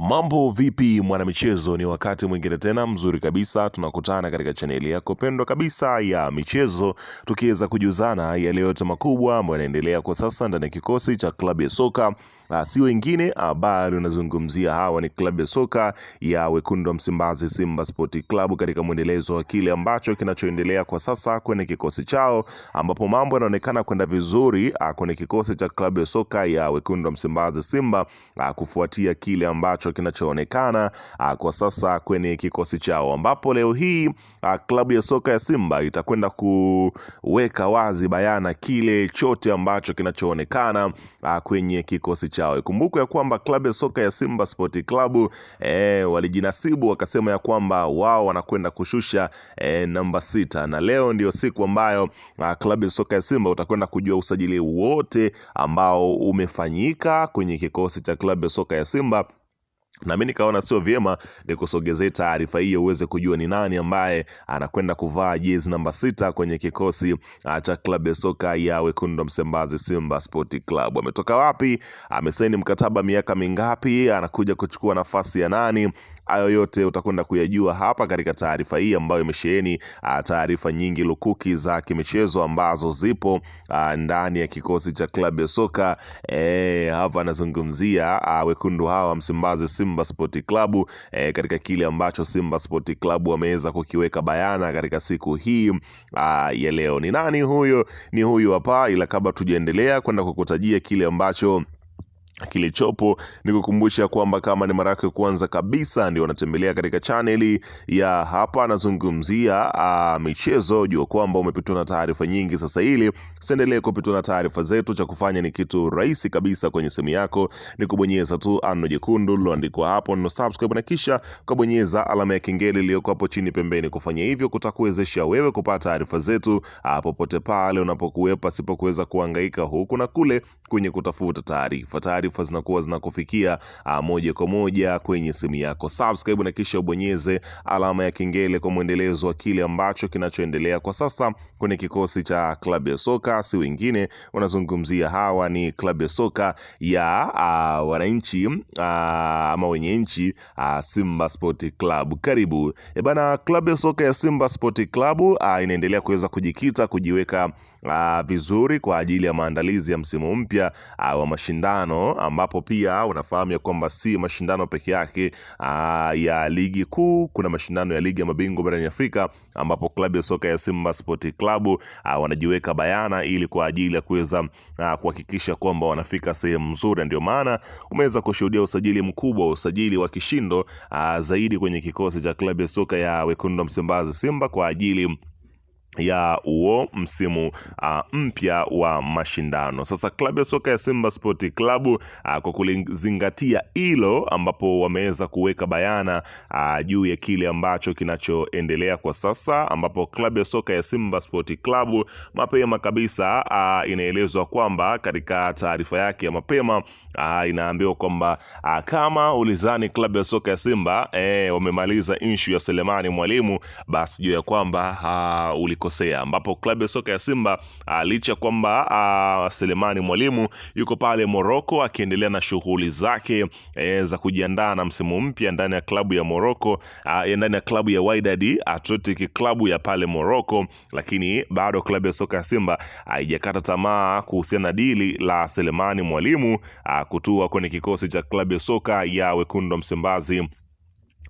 Mambo vipi mwanamichezo, ni wakati mwingine tena mzuri kabisa tunakutana katika chaneli yako pendwa kabisa ya michezo, tukiweza kujuzana yale yote makubwa ambayo yanaendelea kwa sasa ndani ya kikosi cha klabu ya soka si wengine bali unazungumzia hawa ni klabu ya soka ya wekundu wa Msimbazi, Simba Sport Club, katika mwendelezo wa kile ambacho kinachoendelea kwa sasa kwenye kikosi chao, ambapo mambo yanaonekana kwenda vizuri kwenye kikosi cha klabu ya soka ya wekundu wa Msimbazi Simba, kufuatia kile ambacho kinachoonekana kwa sasa kwenye kikosi chao, ambapo leo hii klabu ya soka ya Simba itakwenda kuweka wazi bayana kile chote ambacho kinachoonekana kwenye kikosi chao. Ikumbukwe ya kwamba klabu ya soka ya Simba Sport Club walijinasibu wakasema ya kwamba wao wanakwenda kushusha namba 6, na leo ndio siku ambayo klabu ya soka ya Simba utakwenda kujua usajili wote ambao umefanyika kwenye kikosi cha klabu ya soka ya Simba na mimi nikaona sio vyema nikusogezee taarifa hiyo uweze kujua ni nani ambaye anakwenda kuvaa jezi namba 6 kwenye kikosi cha klabu ya soka ya wekundu wa Msimbazi Simba Sport Club. Ametoka wapi? Amesaini mkataba miaka mingapi? Anakuja kuchukua nafasi ya nani? Hayo yote utakwenda kuyajua hapa katika taarifa hii ambayo imesheheni taarifa nyingi lukuki za kimichezo ambazo zipo ndani ya kikosi cha klabu ya soka hapa anazungumzia wekundu hawa Msimbazi Simba Sport Club katika kile ambacho Simba Sport Club wameweza kukiweka bayana katika siku hii ya leo. Ni nani huyo? Ni huyu hapa, ila kabla tujaendelea kwenda kukutajia kile ambacho kilichopo ni kukumbusha kwamba kama ni mara yako ya kwanza kabisa ndio unatembelea katika chaneli ya hapa anazungumzia michezo, jua kwamba umepitwa na taarifa nyingi. Sasa ili usiendelee kupitwa na taarifa zetu, cha kufanya ni kitu rahisi kabisa kwenye simu yako ni kubonyeza tu ano jekundu liloandikwa hapo neno subscribe, na kisha ukabonyeza alama ya kengele iliyoko hapo chini pembeni. Kufanya hivyo kutakuwezesha wewe kupata taarifa zetu popote pale unapokuwepo, pasipo kuweza kuhangaika huku na kule kwenye kutafuta taarifa. Taarifa zinakuwa zinakufikia moja kwa moja kwenye simu yako. Subscribe na kisha ubonyeze alama ya kengele kwa mwendelezo wa kile ambacho kinachoendelea kwa sasa kwenye kikosi cha klabu ya soka, si wengine wanazungumzia hawa ni klabu ya soka ya wananchi ama wenye nchi Simba Sport Club. Karibu bana, klabu ya soka ya Simba Sport Club inaendelea kuweza kujikita kujiweka vizuri kwa ajili ya maandalizi ya msimu mpya wa mashindano, ambapo pia unafahamu ya kwamba si mashindano peke yake ya ligi kuu, kuna mashindano ya ligi ya mabingwa barani Afrika, ambapo klabu ya soka ya Simba Sport Club wanajiweka bayana ili kwa ajili ya kuweza kuhakikisha kwamba wanafika sehemu nzuri. Ndio maana umeweza kushuhudia usajili mkubwa, usajili wa kishindo zaidi kwenye kikosi cha klabu ya soka ya wekundu wa Msimbazi Simba kwa ajili ya huo msimu mpya wa mashindano. Sasa klabu ya soka ya Simba Sport Club kwa kulizingatia hilo, ambapo wameweza kuweka bayana juu ya kile ambacho kinachoendelea kwa sasa, ambapo klabu ya soka ya Simba Sport Club mapema kabisa inaelezwa kwamba katika taarifa yake ya mapema inaambiwa kwamba kama ulizani klabu ya soka ya Simba wamemaliza issue ya Selemani Mwalimu, basi juu ya kwamba ulikosea, ambapo klabu ya soka ya Simba licha kwamba Selemani Mwalimu yuko pale Morocco akiendelea na shughuli zake za kujiandaa na msimu mpya ndani ya klabu ya Morocco, ndani ya klabu ya Wydad Athletic Club ya pale Morocco, lakini bado klabu ya soka ya Simba haijakata tamaa kuhusiana na dili la Selemani Mwalimu kutua kwenye kikosi cha klabu ya soka ya wekundu wa Msimbazi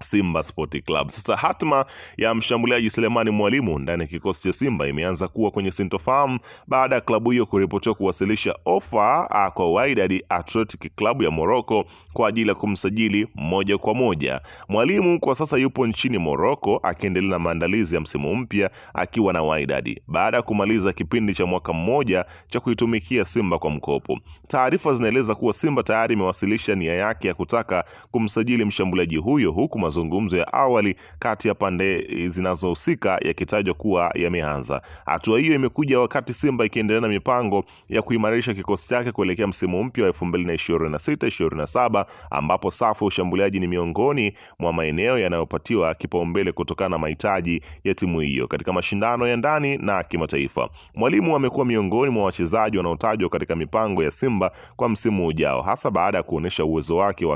Simba Sport Club. Sasa hatma ya mshambuliaji Selemani Mwalimu ndani ya kikosi cha Simba imeanza kuwa kwenye sintofahamu baada ya klabu hiyo kuripotiwa kuwasilisha ofa kwa Wydad Athletic Club ya Morocco kwa ajili ya kumsajili moja kwa moja. Mwalimu kwa sasa yupo nchini Morocco akiendelea na maandalizi ya msimu mpya akiwa na Wydad baada ya kumaliza kipindi cha mwaka mmoja cha kuitumikia Simba kwa mkopo. Taarifa zinaeleza kuwa Simba tayari imewasilisha nia yake ya kutaka kumsajili mshambuliaji huyo huku mazungumzo ya awali kati ya pande zinazohusika yakitajwa kuwa yameanza. Hatua hiyo imekuja wakati Simba ikiendelea na mipango ya kuimarisha kikosi chake kuelekea msimu mpya wa 2026-2027 ambapo safu ya ushambuliaji ni miongoni mwa maeneo yanayopatiwa kipaumbele kutokana na mahitaji ya timu hiyo katika mashindano ya ndani na kimataifa. Mwalimu amekuwa miongoni mwa wachezaji wanaotajwa katika mipango ya Simba kwa msimu ujao, hasa baada ya kuonyesha uwezo wake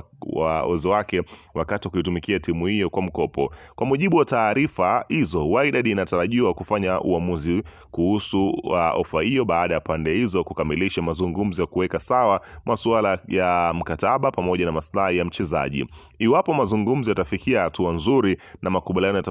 uwezo wake wakati wa kuitumikia timu hiyo kwa mkopo. Kwa mujibu wa taarifa hizo, Wydad inatarajiwa kufanya uamuzi kuhusu ofa hiyo baada ya pande hizo kukamilisha mazungumzo ya kuweka sawa masuala ya mkataba pamoja na maslahi ya mchezaji. Iwapo mazungumzo yatafikia hatua nzuri na makubaliano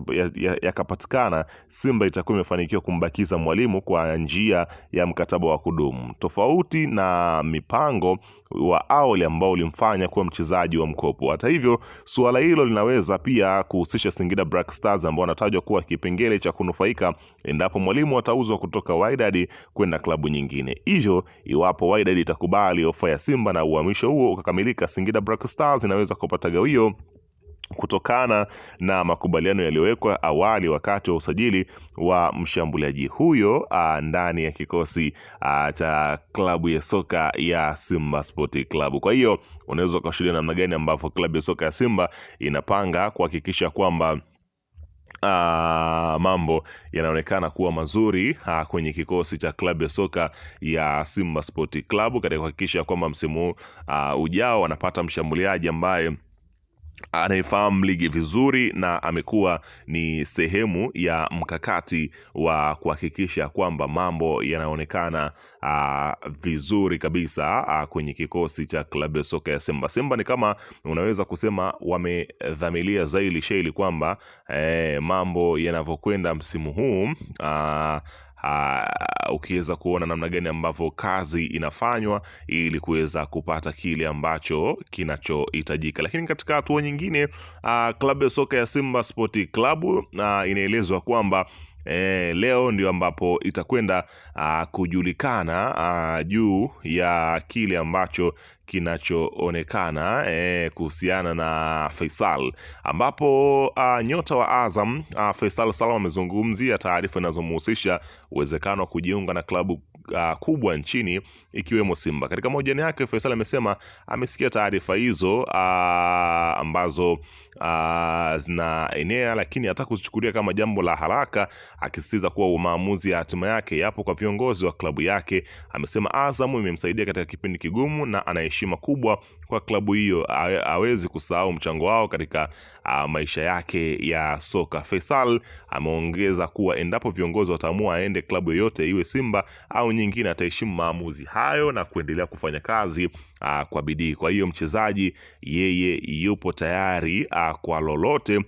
yakapatikana, Simba itakuwa imefanikiwa kumbakiza Mwalimu kwa njia ya mkataba wa kudumu, tofauti na mipango wa awali ambao ulimfanya kuwa mchezaji wa mkopo. Hata hivyo, suala hilo linaweza pia kuhusisha Singida Black Stars ambao wanatajwa kuwa kipengele cha kunufaika endapo Mwalimu atauzwa kutoka Wydad kwenda klabu nyingine. Hivyo, iwapo Wydad itakubali ofa ya Simba na uhamisho huo ukakamilika, Singida Black Stars inaweza kupata gawio kutokana na makubaliano yaliyowekwa awali wakati wa usajili wa mshambuliaji huyo ndani ya kikosi cha klabu ya soka ya Simba Sport Club. Kwa hiyo unaweza ukashuhudia namna gani ambavyo klabu ya soka ya Simba inapanga kuhakikisha kwamba mambo yanaonekana kuwa mazuri kwenye kikosi cha klabu ya soka ya Simba Sport Club katika kuhakikisha kwamba msimu ujao wanapata mshambuliaji ambaye anaifahamu ligi vizuri na amekuwa ni sehemu ya mkakati wa kuhakikisha kwamba mambo yanaonekana vizuri kabisa kwenye kikosi cha klabu ya soka ya Simba. Simba ni kama unaweza kusema wamedhamilia zaidi shaili kwamba mambo yanavyokwenda msimu huu ukiweza kuona namna gani ambavyo kazi inafanywa ili kuweza kupata kile ambacho kinachohitajika. Lakini katika hatua nyingine, klabu ya soka ya Simba Sport Club inaelezwa kwamba leo ndio ambapo itakwenda kujulikana juu ya kile ambacho kinachoonekana kuhusiana na Faisal, ambapo nyota wa Azam Faisal Salum amezungumzia taarifa inazomhusisha uwezekano wa kujiunga na klabu kubwa nchini ikiwemo Simba. Katika mahojiano yake, Faisal amesema amesikia taarifa hizo ambazo zinaenea, lakini hataki kuzichukulia kama jambo la haraka, akisisitiza kuwa maamuzi ya hatima yake yapo kwa viongozi wa klabu yake. Amesema Azam imemsaidia katika kipindi kigumu na ana heshima kubwa kwa klabu hiyo, hawezi kusahau mchango wao katika maisha yake ya soka. Faisal ameongeza kuwa endapo viongozi wataamua aende klabu yoyote iwe Simba au nyingine, ataheshimu maamuzi hayo na kuendelea kufanya kazi kwa bidii. Kwa hiyo mchezaji yeye yupo tayari kwa lolote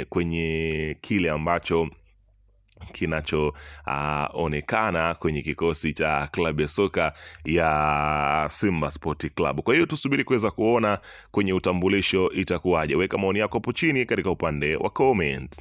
kwenye kile ambacho kinachoonekana kwenye kikosi cha klabu ya soka ya Simba Sport Club. Kwa hiyo tusubiri kuweza kuona kwenye utambulisho itakuwaje. Weka maoni yako hapo chini katika upande wa comment.